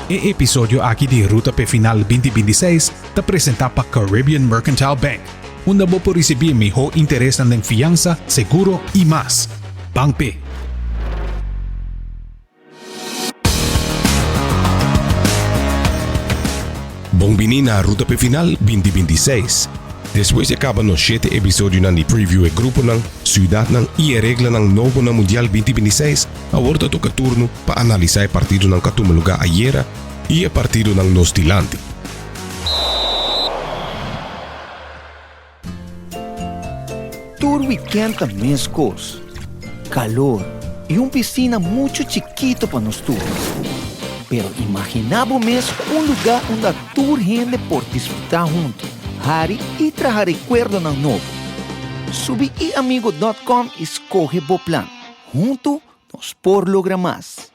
E episodio aki di Ruta p'e Final 2026 ta presenta pa Caribbean Mercantile Bank, unda bo por ricibi e miho interesnan den fiansa, seguro y mas. Ban p'e! Bon bini na Ruta p'e Final 2026. Despues di a caba nos shete episodionan di preview e gruponan, ciudadnan y e reglanan nobo na Mundial 2026, Awor ta toca turno pa analisa e partidonan cu a tuma lugar ayera y e partidonan nos dilanti. Tur weekend ta mescos. Calor y un piscina mucho chikito pa nos tur. Pero imagina bo mes un lugar unda tur hende por disfruta hunto, hari y traha recuerdonan nobo. Subi iamigo dot com y scoge bo plan. Huntu nos por logra mas.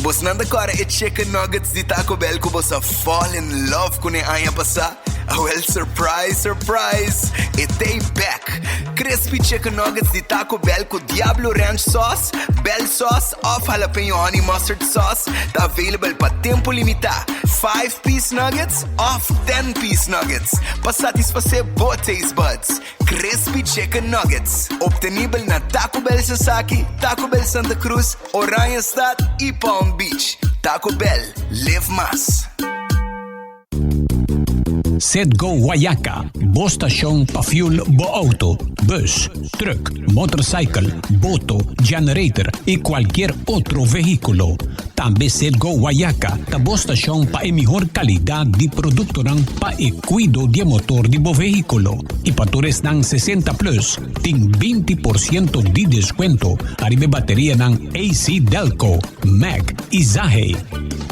Bosnan ta kòrda e chicken nuggets di Taco Bell ku bos a fall in love kuné aña pasá? Awèl surprise surprise! E t'ei bèk! Crispy chicken nuggets di Taco Bell ku Diablo Ranch sauce, Bell sauce òf jalapeño honey mustard sauce ta available pa tempu limitá. Five-piece nuggets òf ten-piece nuggets pa satisfasé bo taste buds. Crispy Chicken Nuggets, obtenibel na Taco Bell Sasaki, Taco Bell Santa Cruz, Oranjestad y Palm Beach. Taco Bell, live mas. Citgo Guayaca, bo stashon pa fuel bo auto, bus, truck, motorcycle, boto, generator y cualkier otro vehiculo. Tambe Citgo Guayaca ta bo stashon pa e mihor calidad di productonan pa e Kuido di e motor di bo vehíkulo i pa tur esnan 60 plus tin 20% di deskuento ariba e baterianan AC Delco, Mack i Zahe.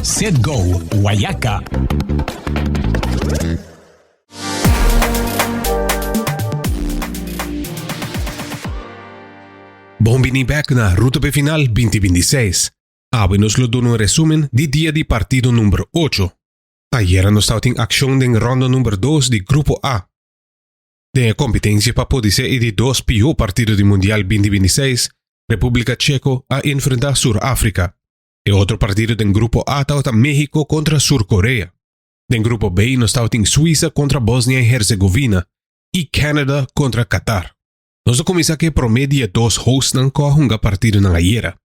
Citgo Wayaca. Bon bini bek na Ruta p'e Final 2026. Awe nos lo duna un resumen di dia di partido number ocho. Ayera nos tabatin akshon den ronda number dos di Grupo A. Den e kompetensia pa podisé e di dos pihó partido di Mundial 2026, Repúblika Cheko a enfrentá Sur Afrika. E otro partido den Grupo A tabata Méhiko kontra Sur Korea. Den Grupo B nos tabatin Suisa kontra Bosnia i Herzegovina i Canada kontra Qatar. Nos a kuminsá ku e promé di e dos hostnan ku a hunga partidonan ayera.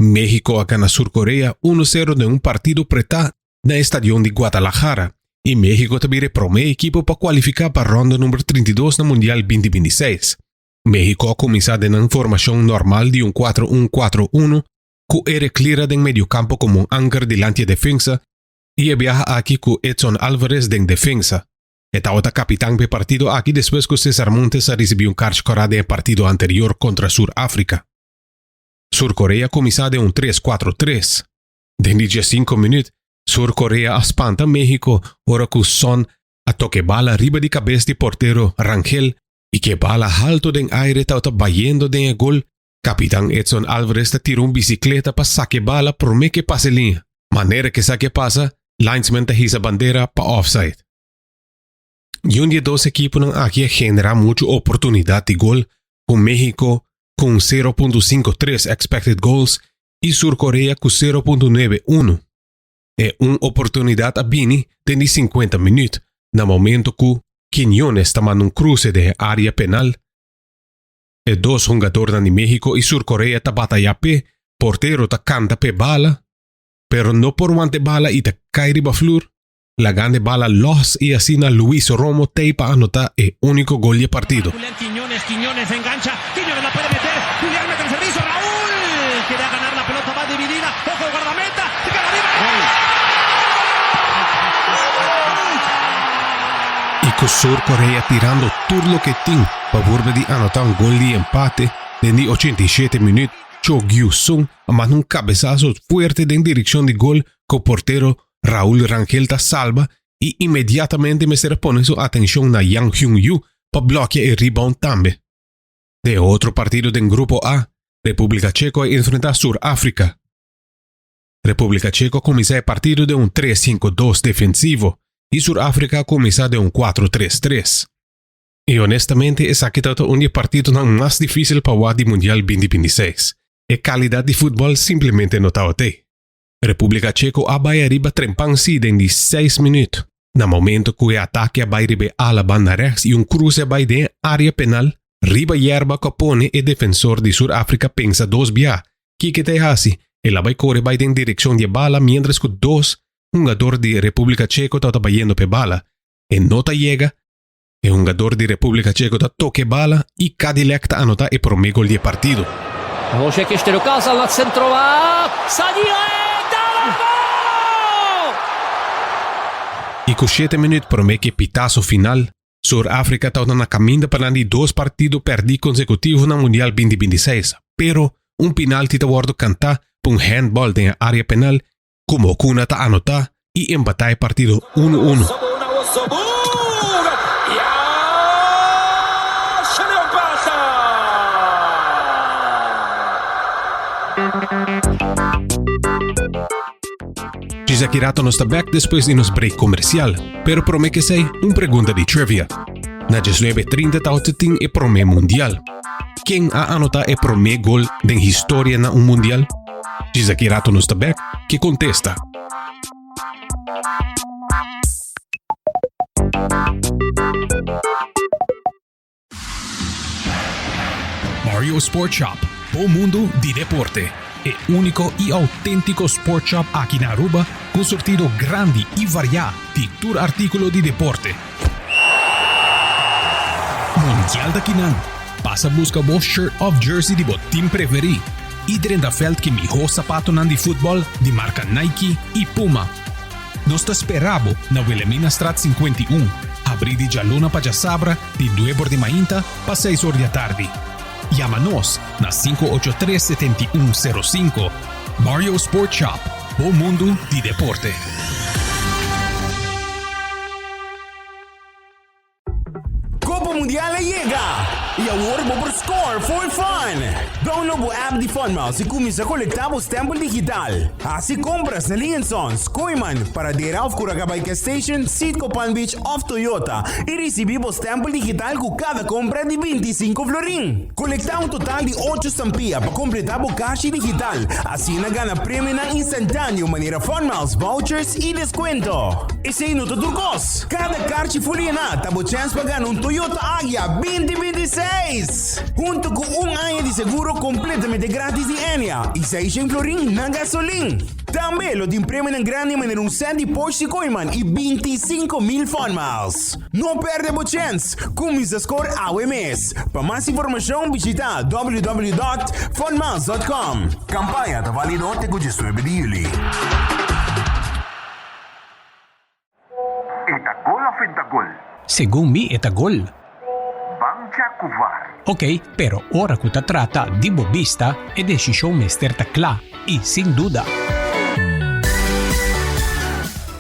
Méhiko a gana Sur Korea uno sero den un partido pretá na e stadion di Guadalajara i Méhiko ta bira e promé ekipo pa kualifiká pa ronda number 32 na Mundial 2026. Méhiko a kuminsá den nan formashon normal di un 4-1-4-1 ku Eric Lira den mediokampo komo un anker dilanti e defensa i e biaha aki ku Edson Alvarez den defensa. E tabata kapitan p'e partido aki despues ku Cesar Montes a risibí un karchi kòrá den e partido anterior kontra Sur Afrika. Sur Korea kuminsá den un tres kuatro tres. Den di diesinko minüt, Sur Korea a spanta Méhiko ora ku Son a toka e bala riba di kabes di portero Rangel i ku e bala haltu den aire tabata bayendo den e gol, kapitan Edson Alvarez ta tira un bisikleta pa saka e bala promé ku e pasa e liña. Manera ku esaki a pasa, linesman ta hisa bandera pa offside. Niun di e dos ekiponan aki a generá muchu oportunidat di gol, ku Méhiko ku un 0.53 expected goals i Sur Korea ku 0.91. E un oportunidat a bini den di 50 minüt na momento ku Quiñones ta manda un kruse den e área penal. E dos hungadornan di Méhiko i Sur Korea ta batayá p'e, portero ta kanta p'e bala, pero no por wanta e bala i ta kai riba flur, lagando e bala lòs i asina Luis Romo t'ei pa anotá e úniko gol di e partido. Julián Quiñones, Quiñones engancha, Quiñones la puede meter, Julián mete el servicio, Raúl quiere ganar la pelota, va dividida, ojo el guardameta, se queda arriba, gol! I ku Sur Korea tirando tur loke tin pa worde di anotá un gol di empate den di 87 minüt, Cho Gyu-sung a manda un kabesaso fuerte den direkshon di gol ku portero Raul Rangel ta salba i inmediatamente mester a pone su atencion na Yang Hyun-yu pa blòkia e rebound tambe. Den e otro partido den Grupo A, Republika Cheko a enfrentá Sur Afrika. Republika Cheko a kuminsá e partido den un tres sinku dos defensivo i Sur Afrika a kuminsá den un kuatro tres tres. I honestamente esaki tabata un di e partidonan mas difísil pa wak di Mundial 2026. E kalidat di futbòl simplemente no tabata ei. Repúblika Cheko a bai ariba trempan sí den di seis minüt. Na momento ku e atake a bai riba e ala banda rechts i un kruse a bai den e área penal, riba yerba ku a pone e defensor di Sur Afrika pensa dos bia kiko ta e hasi, el a bai kore bai den direkshon di e bala miéntras ku dos hungador di Repúblika Cheko tabata bayendo pa e bala. E no ta yega, e hungador di Repúblika Cheko ta toka e bala i Kadilec ta anotá e promé gol di e partido. Hložek ještě dokázal nacentrovat, Sadílek dává gól! I ku shete minüt promé ku e pitaso final, Sur Afrika tabata na kaminda pa nan di dos partido pèrdí konsekutivo na Mundial 2026, pero un pinalti ta wòrdu kantá pa un handball den e área penal ku Mokuna ta anotá i empatá e partido unu unu. Djis aki rato nos ta bek despues di nos break komersial, pero promé ke esei un pregunta di trivia. Na diesnuebe trinta tawata tin e promé mundial. Ken a anotá e promé gol den historia na un mundial? Djis aki rato nos ta bek ke kontesta. Mario Sport Shop, bo mundu di deporte. E úniko i outéntiko sport shop aki na Aruba ku surtido grandi i variá di tur artíkulo di deporte. Mundial ta kinan! Pasa buska bo shirt òf jersey di bo tim preferí i drenta vèlt ku e mihó sapatonan di futbòl di marka Nike i Puma. Nos ta spera bo na Wilhelminastraat 51, habrí di djaluna pa djasabra di nuebe or di mainta pa seis or di atardi. Yama nos na 583 7105. Mario Sport Shop, bo mundu di deporte. Copa Mundial a yega! Y awor bo por score for fun! Download bo app di FunMiles y cuminsa colecta bo stempel digital. Haci compras na Lee Sons, Kooyman, Paradera of Curacabai Gas Station, Citgo Palm Beach of Toyota y ricibi bo stempel digital cu cada compra di 25 florin. Colecta un total di ocho stampia pa completa bo cashi digital, asina gana premionan instantaneo manera FunMiles vouchers y descuento. Esey no ta tur cos! Kada karchi fuliená ta bo chèns pa gana un Toyota Agya 2026! Hunto ku un aña di seguro kompletamente gratis di Enya i seishen florin na gasolin. Tambe lo tin premionan grandi manera un sèt di Porsche Kooiman i 25,000 Fun Miles. No pèrdè bo chèns! Kuminsá skor awe mes! Pa mas informashon bishitá www.funmiles.com. Kampaña ta válido te ku 19 di yüli. E ta gol of en ta gol? Segun mi e ta gol. Ban dja ku var. Ok, pero ora ku ta trata di bo bista, e desishon mester ta kla i sin duda.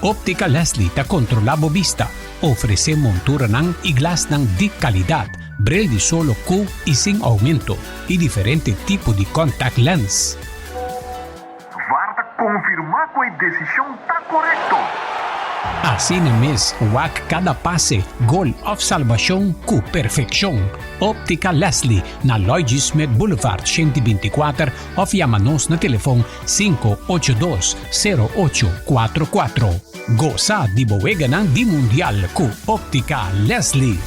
Optica Leslie ta kontrolá bo bista, ofresé monturanan i glasnan di kalidat, bril di solo ku i sin oumento i diferente tipo di contact lens. Var ta konfirmá ku e desishon ta korekto. Asina mes, wak kada pase, gol òf salbashon ku perfekshon. Óptica Leslie na Lloyd G. Smith Boulevard 124 òf yama nos na telefon 582 0844. Gosa di bo weganan di Mundial ku Óptica Leslie.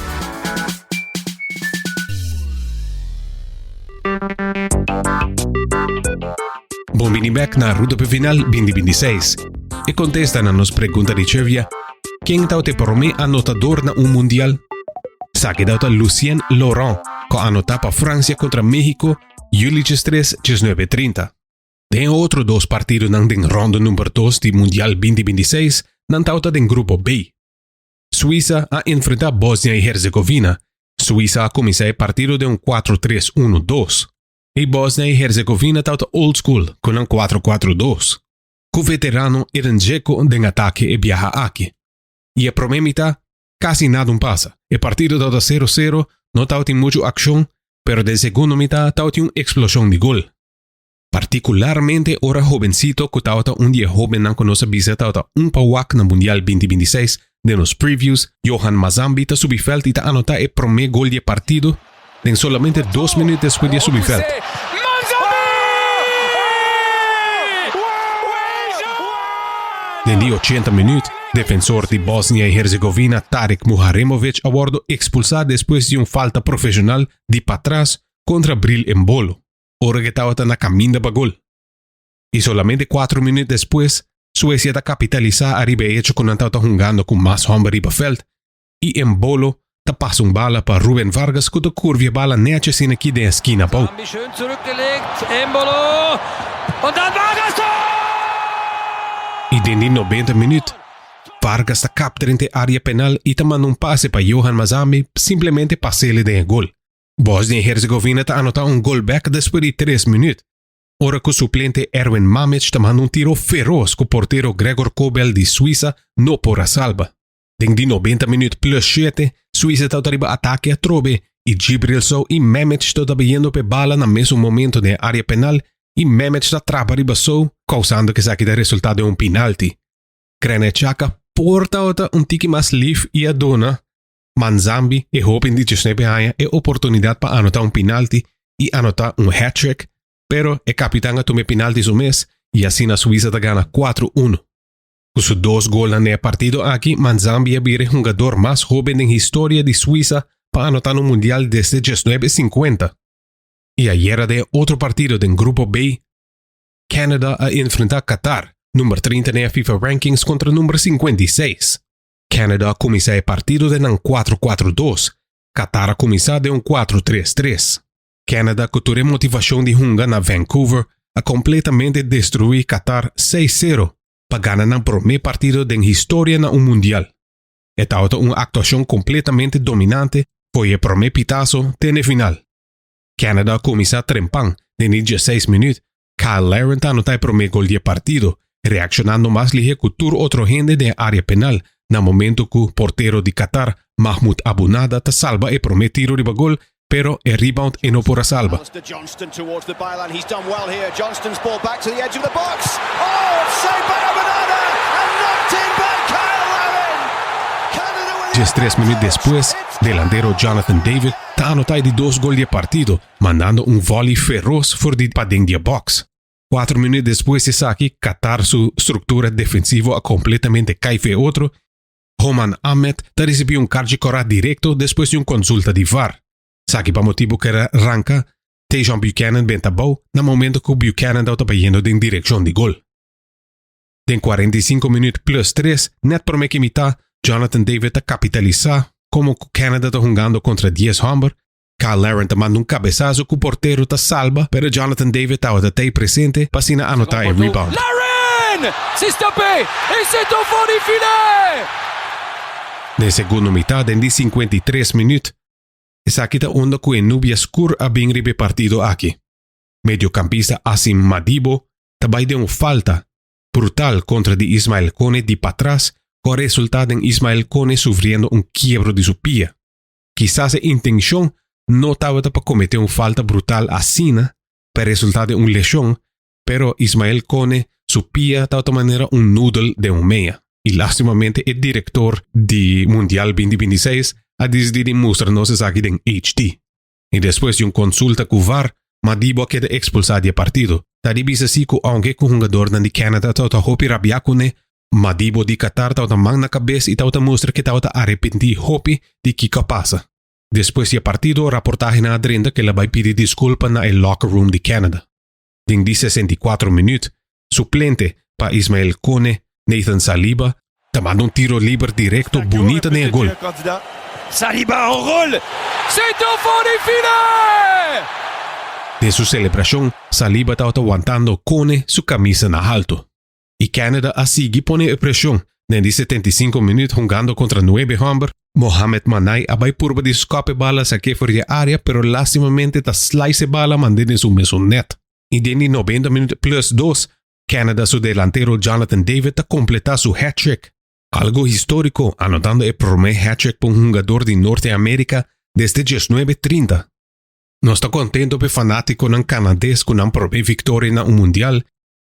Bon bini bek na Ruta pe Final 2026. E kontesta na nos pregunta di trivia, Ken tawata e promé anotador na un mundial? Saki tawata Lucien Laurent, ku a anotá pa Fransia kontra México juli 13, 1930. Den e otro dos partidonan den ronda number dos di Mundial 2026, nan tawata den grupo B. Suisa a enfrentá Bosnia i Herzegovina. Suisa a kuminsá e partido den un kuatro tres unu dos. E Bosnia i Herzegovina tabata old school ku nan kuatro kuatro dos. Ku veterano Edin Dzeko den atake e biaha aki. I e promé mitá kasi nada un pasa. E partido tabata sero sero, no tabatin muchu akshon, pero den segundo mitá tabatin un eksploshon di gol. Partikularmente ora hobensito ku tabata un di e hóbennan ku nos a bisa tabata un pa wak na Mundial 2026 den nos previews, Johan Mazambi ta subi vèlt i ta anotá e promé gol di e partido den solamente dos minüt despues di a subi vèlt. Den di 80 minuut, defensor di Bosnia y Herzegovina Tarik Muharemovic a wordo expulsa despues di un falta profesional di patras contra Bril Embolo, ora cu e tabata na caminda pa gol. Y solamente 4 minuut despues, Suecia ta capitalisa ariba e hecho cu nan tabata hungando cu mas homber riba veld y Embolo ta pasa un bala pa Ruben Vargas cu ta curvia bala nechi asina aki den e skina abou. Schön zurückgelegt, Embolo und dann Vargas, Tor! Y den di 90 minuut, Vargas ta kap drenta e area penal y ta manda un pase pa Johan Manzambi simplemente pasele den e gol. Bosnia y Herzegovina ta anota un gol back despues di 3 minuut, ora cu suplente Erwin Mamic ta manda un tiro feroz cu portero Gregor Kobel di Suiza no por a salba. Den di 90 minuut plus 7, Suiza ta riba atake atrobe y Djibril Sow y Memic ta bayendo pe bala na mesun momento den area penal y Memic ta trapa riba Sow, causando cu esaki ta resulta den un penalty. Granit Xhaka por ta un tiki mas lief y a duna Manzambi, e hoben di 19 aña, e oportunidad pa anota un penalty y anota un hat-trick, pero e capitan a tuma penalty su mes y asina Suiza ta gana 4-1. Cu su dos gol na e partido aki, Manzambi a bira e hungador mas hoben den historia di Suiza pa anota na Mundial desde 1950. Y ayera den otro partido di Grupo B, Canada a enfrenta Qatar, number 30 na FIFA Rankings contra number 56. Canada a cuminsa e partido den un 4-4-2, Qatar a cuminsa den un 4-3-3. Canada, cu tur e motivacion di hunga na Vancouver, a completamente destrui Qatar 6-0 pa gana nan prome partido den historia na un Mundial. E tabata un actuacion completamente dominante, for di e prome pitazo te na final. Canada a cuminsa trempan, den 16 minuut, Kyle Larin ta anota e prome gol di partido, reaccionando mas lihe cu tur otro hende den area penal, na momento cu portero di Qatar, Mahmoud Abunada, ta salba e prome tiro di gol, pero e rebound e no por a salba. Alistair Johnston towards the byline. He's done well here. Johnston's ball back to the edge of the box. Oh, it's saved by Abunada and knocked in by Kyle Larin. Canada with Just 3 minuut despues, delantero Jonathan David ta anota e di dos gol di partido, mandando un volley feroz for di paden di box. 4 minuut despues di esaki, Qatar su structura defensivo a completamente cay den otro. Homan Ahmed ta ricibi un kaarchi cora directo despues di un consulta di VAR. Esaki pa motibo cu el a ranca Tajon Buchanan benta abou na momento cu Buchanan tabata bayendo den direccion di gol. Den 45 minuut plus 3, net prome cu mita, Jonathan David a capitalisa como Canada ta hungando contra 10 homber. Kyle Larin ta manda un cabesazo cu portero ta salba, pero Jonathan David tabata presente pa asina anota e rebound. Larin! C'est stoppé! Et c'est au fond du filet! Den segundo mita, den 53 minuut, esaki ta unda cu e nubia scur a bin riba e partido aki. Mediocampista Assim Madibo ta bay den un falta brutal contra di Ismael Kone di patras, cu a resulta den Ismael Kone sufriendo un kiebro di su pia. Kisas e intencion no tabata pa comete un falta brutal asina, pa resulta den un lesion, pero Ismael Kone su pia tabata manera un noodle di un mea. Y lastimamente e director di Mundial 2026 a dicidi di mustra nos esaki den HD. Y despues di un consulta cu VAR, Madibo a keda expulsa di e partido. Ta di bisa si cu aunke cu hungador di Canada tabata hopi rabia cune, Madibo di Qatar tabata man na cabes y tabata mustra cu tabata arepenti hopi di kico a pasa. Despues di e partido, reportahe a drenta cu el a bay pidi disculpa na e locker room di Canada. Den 64 minuut, suplente pa Ismael Kone, Nathan Saliba, ta manda un tiro liber directo bunita den gol. Saliba enroule. C'est au fond du filet! Den su celebracion, Saliba tabata wantando Kone su camisa na halto. Y Canada a sigui pone presion. Den 75 minuut hungando contra 9 homber, Mohamed Manai a bay purba di scop e bala sake for di area, pero lastimamente ta slice bala manda den su mesun net. Y den 90 minuut plus 2, Canada su delantero Jonathan David ta completa su hat-trick. Algo historico, anotando e prome hat-trick pa un hungador di Norte America desde 1930. Nos ta contento pa fanaticonan canades cu nan prome victoria na un Mundial.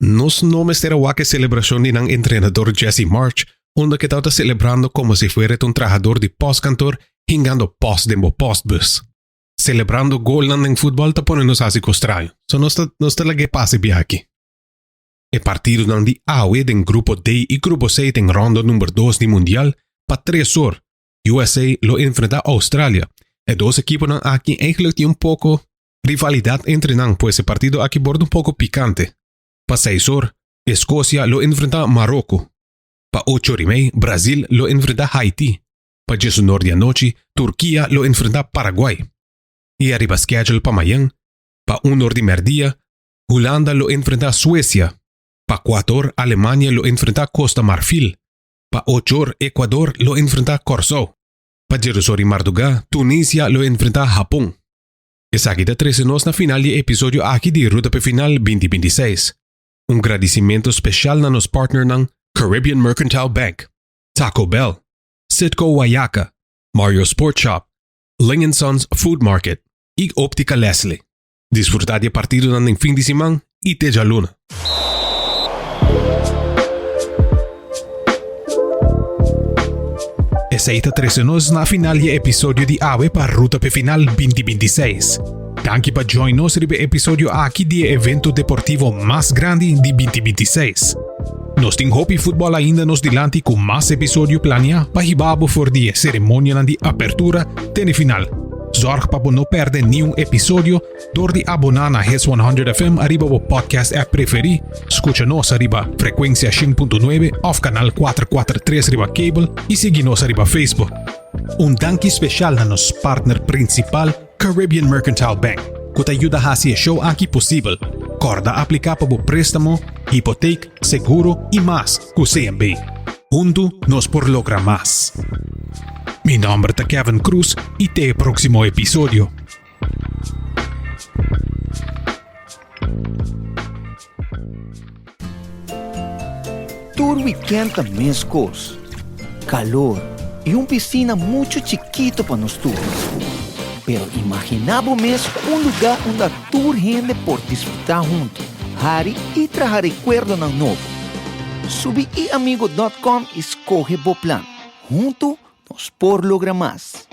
Nos no mester a wak e celebracion di nan entrenador Jesse Marsch, unda cu tabata celebrando como si fuera un trahador di postkantoor hingando post den bo postbus. Celebrando gol den futbol ta pone nos haci cos straño. So nos ta lag'e pasa aki. E partidonan di awe den Grupo D i Grupo C den ronda number dos di Mundial pa tres or. USA lo enfrenta Australia. E dos ekiponan aki eigenlijk tin un poko rivalidat entre nan, pues e partido aki borde un poko pikante. Pa seis or, Escocia lo enfrenta Maroko. Pa ocho or i mei, Brazil lo enfrenta Haiti. Pa diesunor di anochi, Turkia lo enfrenta Paraguay. I ariba schedule pa mayan, pa un or di merdia, Hulanda lo enfrenta Suecia. Pa kuator, Alemania lo enfrenta Costa Marfil. Pa ochor, Ecuador lo enfrenta Kòrsou. Pa djedosor di mardugá, Tunisia lo enfrenta Hapon. Esaki ta trese nos na final di e episodio aki di Ruta p'e Final 2026. Un gradisimentu speshal na nos partnernan Caribbean Mercantile Bank, Taco Bell, Citgo Wayaca, Mario Sport Shop, Ling and Sons Food Market i Optica Leslie. Disfrutá di e partidonan den fin di siman i te djaluna. Esei ta trese nos na final di e episodio di awe pa Ruta p'e Final 2026. Danki pa join nos riba e episodio aki di e evento deportivo mas grandi di 2026. Nos tin hopi futbòl ainda nos dilanti ku mas episodio planiá pa hiba bo for di e seremonianan di apertura te na e final. Zorg pa bo no pèrdè niun episodio dor di aboná na Hits 100 FM ariba bo podcast app preferí, skucha nos ariba frekuensia 100.9 òf kanal 443 riba kabel i sigui nos ariba Facebook. Un danki speshal na nos partner prinsipal Caribbean Mercantile Bank ku ta yuda hasi e show aki posibel. Kòrda apliká pa bo préstamo, hipotek, seguro i mas ku CMB. Huntu nos por logra mas. Mi nòmber ta Kevin Cruz i te e próksimo episodio. Tur weekend ta mescos. Calor y un piscina mucho chikito pa nos tur. Pero imagina bo mes un lugar unda tur hende por disfruta hunto, hari y traha recuerdonan nobo. Subi iamigo dot com y scoge bo plan. Hunto nos por logra mas.